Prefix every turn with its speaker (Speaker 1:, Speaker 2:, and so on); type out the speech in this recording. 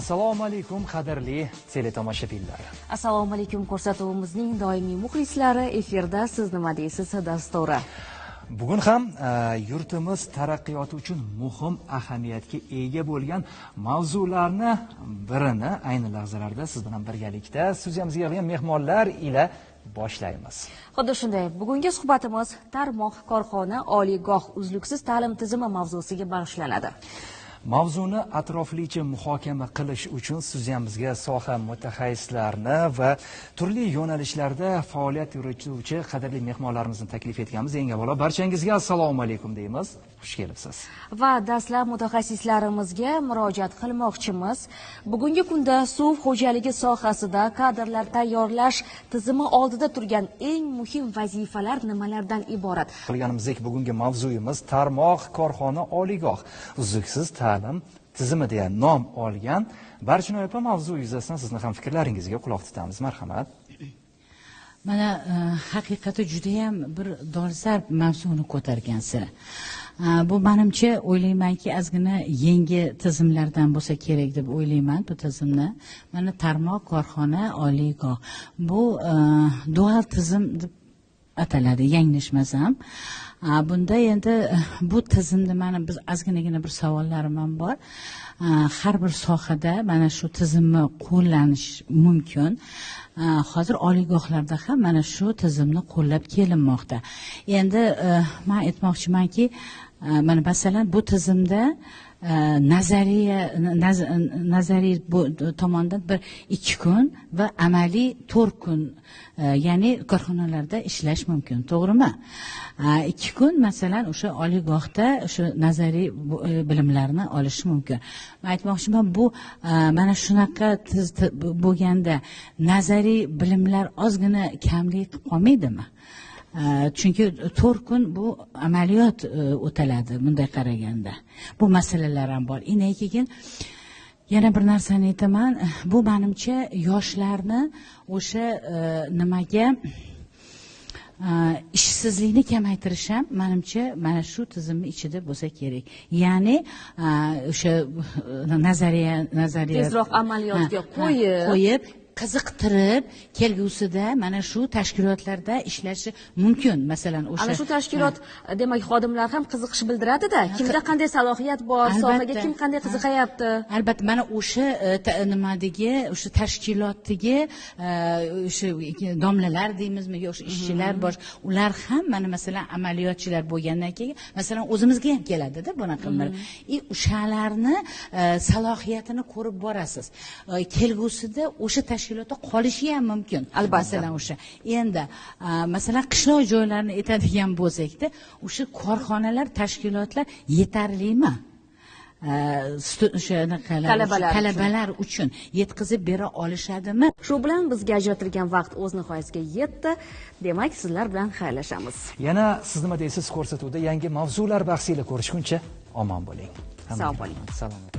Speaker 1: Assalomu alaykum, qadrli teletomoshabinlar.
Speaker 2: Assalomu alaykum, ko'rsatuvimizning doimiy muxlislari. Efirda "Siz nima deysiz" dasturi.
Speaker 1: Bugun ham yurtimiz taraqqiyoti uchun muhim ahamiyatga ega bo'lgan mavzularni birini ayni lahzalarda siz bilan birgalikda studiyamizga yig'ilgan mehmonlar ila boshlaymiz.
Speaker 2: Xuddi shunday, bugungi suhbatimiz tarmoq, korxona, oliygoh uzluksiz ta'lim tizimi mavzusiga bag'ishlanadi.
Speaker 1: Mavzuni atroflicha muhokama qilish uchun studiyamizga soha mutaxassislarini va turli yo'nalishlarda faoliyat yurituvchi qadrli mehmonlarimizni taklif etganmiz. Eng avvalo barchangizga assalomu alaykum deymiz. Xush kelibsiz.
Speaker 2: Va dastlab mutaxassislarimizga murojaat qilmoqchimiz. Bugungi kunda suv xo'jaligi sohasida kadrlar tayyorlash tizimi oldida turgan eng muhim vazifalar nimalardan iborat?
Speaker 1: Qilganimizdek, bugungi mavzuyimiz tarmoq, korxona, oliygoh uzluksiz ta'lim tizimi degan nom olgan. Barchinoy opa, mavzu yuzasidan sizni ham fikrlaringizga quloq tutamiz. Marhamat.
Speaker 3: Mana haqiqati judayam bir dolzarb mavzuni ko'targansizlar. Bu manimcha, o'ylaymanki, ozgina yangi tizimlardan bo'lsa kerak deb o'ylayman bu tizimni. Mana tarmoq, korxona, oliygoh. Bu dual tizim deb ataladi, yanglishmasam. Bunda endi bu tizimda mana biz ozginagina bir savollarim ham bor. Har bir sohada mana shu tizimni qo'llanish mumkin. Hozir oliygohlarda ham mana shu tizimni qo'llab kelinmoqda. Endi man aytmoqchimanki, mana masalan bu tizimda nazariya nazariy bu tomondan 1-2 kun va amaliy 4 kun, ya'ni korxonalarda ishlash mumkin, to'g'rimi? 2 kun masalan o'sha oliygohda o'sha nazariy bilimlarni olish mumkin. Man aytmoqchiman, bu mana shunaqa bo'lganda nazariy bilimlar ozgina kamlik qilib qolmaydimi? Chunki 4 kun bu amaliyot o'taladi. Bunday qaraganda bu masalalar ham bor. Undan keyin yana bir narsani aytaman: bu manimcha yoshlarni o'sha nimaga, ishsizlikni kamaytirish ham manimcha mana shu tizimni ichida bo'lsa kerak, ya'ni o'sha nazariya
Speaker 2: Tezroq amaliyotga qo'yib,
Speaker 3: qo'yib, qiziqtirib, kelgusida mana shu tashkilotlarda ishlashi mumkin, masalan, o'sha
Speaker 2: Ana shu tashkilot, demak, xodimlar ham qiziqish bildiradida, kimda qanday salohiyat bor, sohaga kim qanday qiziqayapti.
Speaker 3: Albatta, mana o'sha nimadagi, o'sha tashkilotdagi o'sha domlalar deymizmi yo o'sha ishchilar, bosh ular ham mana masalan amaliyotchilar bo'lgandan keyin, masalan, o'zimizga ham keladida bunaqa и o'shalarni salohiyatini ko'rib borasiz. Kelgusida o'sha tashkilotda qolishi ham mumkin. Masalan, o'sha endi masalan qishloq joylarni aytadigan bo'lsakda, o'sha korxonalar, tashkilotlar yetarlimi o'sha anaqalar,
Speaker 2: Talabalar uchun.
Speaker 3: Talabalar uchun yetkazib bera olishadimi?
Speaker 2: Shu bilan bizga ajratilgan vaqt o'z nihoyasiga yetdi. Demak, sizlar bilan xayrlashamiz.
Speaker 1: Yana "Siz nima deysiz" ko'rsatuvida yangi mavzular bahsi ila ko'rishguncha omon bo'ling.
Speaker 2: Sog' bo'ling.
Speaker 1: Salomat.